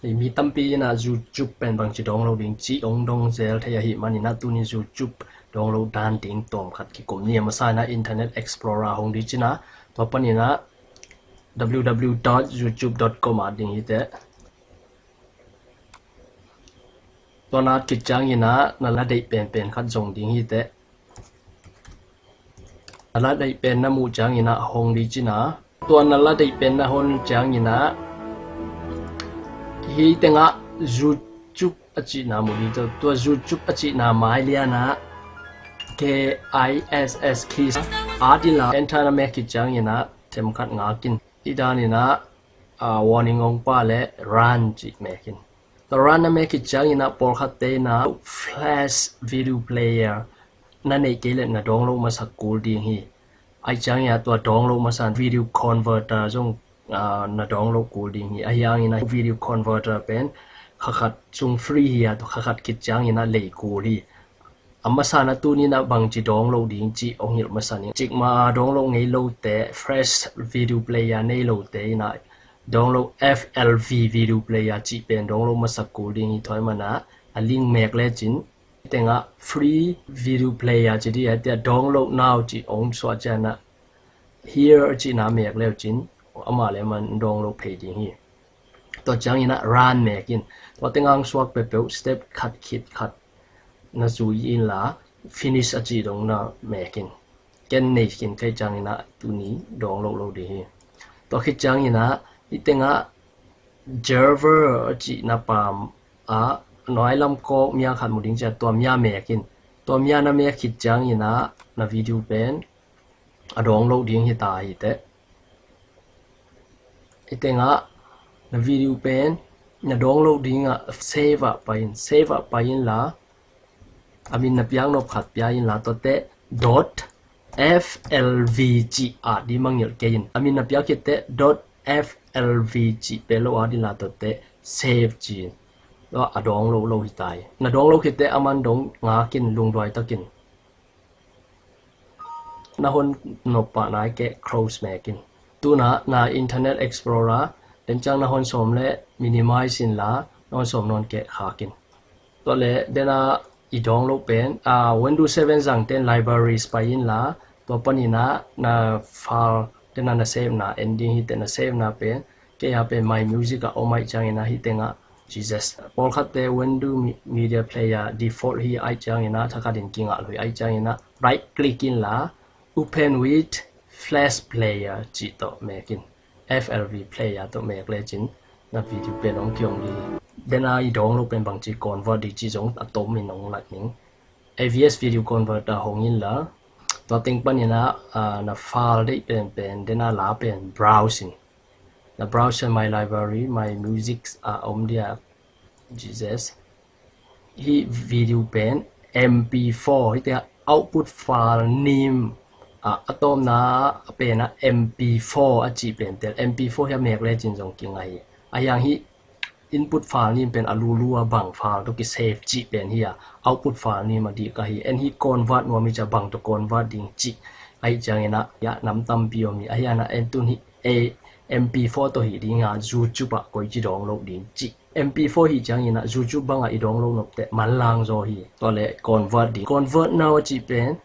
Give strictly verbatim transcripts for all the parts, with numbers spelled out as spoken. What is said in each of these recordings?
Mi tampi in ah YouTube pen bangci download ding cih hong dong zel thei ahih manin ah tuni YouTube download dan ding tawm khat kikum ni. A masa in ah Internet Explorer hong ding ci-in ah, tua panin ah www dot youtube dot com at ding hi teh. Tua na at khit ciangin ah na la deih penpen khat zong ding hi teh. Na la deih pen na muh ciangin ah hong ding ci-in ah, tua na la deih pen na hon ciangin ah hih tengah YouTube a cihna mu ding. Tua, tua YouTube a cihna mai lian ah K I S S, kiss, at in la enter na mek khit ciangin ah themkhat ngak in. Hih danin ah, ah, warning hong pia leh run cih mek in. Tua run na mek khit ciangin ah pawlkhatte in ah Flash video player na neih kei leh na download masak kul ding hi. Ahih ciangin ah tua download masa video converter zong, ah, na download kul ding hi. Ahih hangin ah video converter pen kha khat sung free hi a, tua kha khat khit ciangin ah lei kul hi. A masa in ah tuni in ah bangci download ding cih hong hilh masa ning. Cikmah a download ngei lote, Flash video player nei lote in ah download F L V video player cih pen download masak kul ding hi. Tua ahih manin ah a link mek lecin, tengah free video player ci ding a, tua download now cih hong suah ciangin ah here cihna mek lecin amah le amah in download phei ding hi. Tua ciangin ah run mek in. Tua tengah hong suak peuhpeuh step khat khit khat na zui in la finish a cih dong na mek in. Ken nei khin ka hih ciangin ah tuni download lo ding hi. Tua khit ciangin ah hih tengah Java a cihna pam ah nuai lam kawk mia khat mu ding ci a, tua mia mek in. Tua mia na mek khit ciangin ah na video pen a download ding hi ta hi teh. Hih tengah na video pen na download ding ah save ah pai in, save ah pai in la a min na piak nop khat pia in la tuate dot F L V cih at ding mangngilh kei in. A min na piak khit teh dot F L V cih pia lo at in la tuate save ci in. Tua a download lo hi ta hi. Na download khit teh aman dong ngak in, lungduai takin. Na hon nop pah nai kei, close mek in. Tu in ah na Internet Explorer den ciang na hon sawm leh minimize in la na hon sawm nawn kei, khak in. Tua leh den a i download pen, ah, Windows seven zangte'n libraries pai in la tua panin ah na file den a na save na en ding hi teh. Na save na pen kei a pen My Music ah om ahih ciangin ah hih tengah, Jesus, pawlkhatte Windows me-, Media Player default hi ahih ciangin ah thakhat in kingah lo hi. Ahih ciangin ah right click in la Open with Flash Player cih tawh mek in. F L V player tawh mek lecin na video pen hong ki-om ding hi. Den a i download pen bangci convert ding cih zong a tom in hong lak ning. A V S video converter hong in la tua teng panin ah, ah, na file deih penpen den a la pen browse in. Na browse in My Library, My Music ah om dia, Jesus. Hih video pen M P four, hih teh output file name ah a tawpna a pen ah M P four a cih pen tel. M P four hi a mek lecin zong kingah hi. Ahih hang hih input file name pen a lulu a bang file tawh kisave cih pen hi a, output file name a dik ahi. En hih convert nuam hi ci a, bang tawh convert ding cih ahih ciangin ah, ya, nam tampi om hi. Ahih hang ah en tun hih a M P four tawh hih ding a, YouTube ah koici download ding cih. M P four hih ciangin ah YouTube bang ah i download nop teh manlang zaw hi. Tua leh convert ding. Convert now a cih pen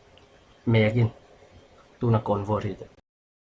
mek in. Tu in ah convert hi teh.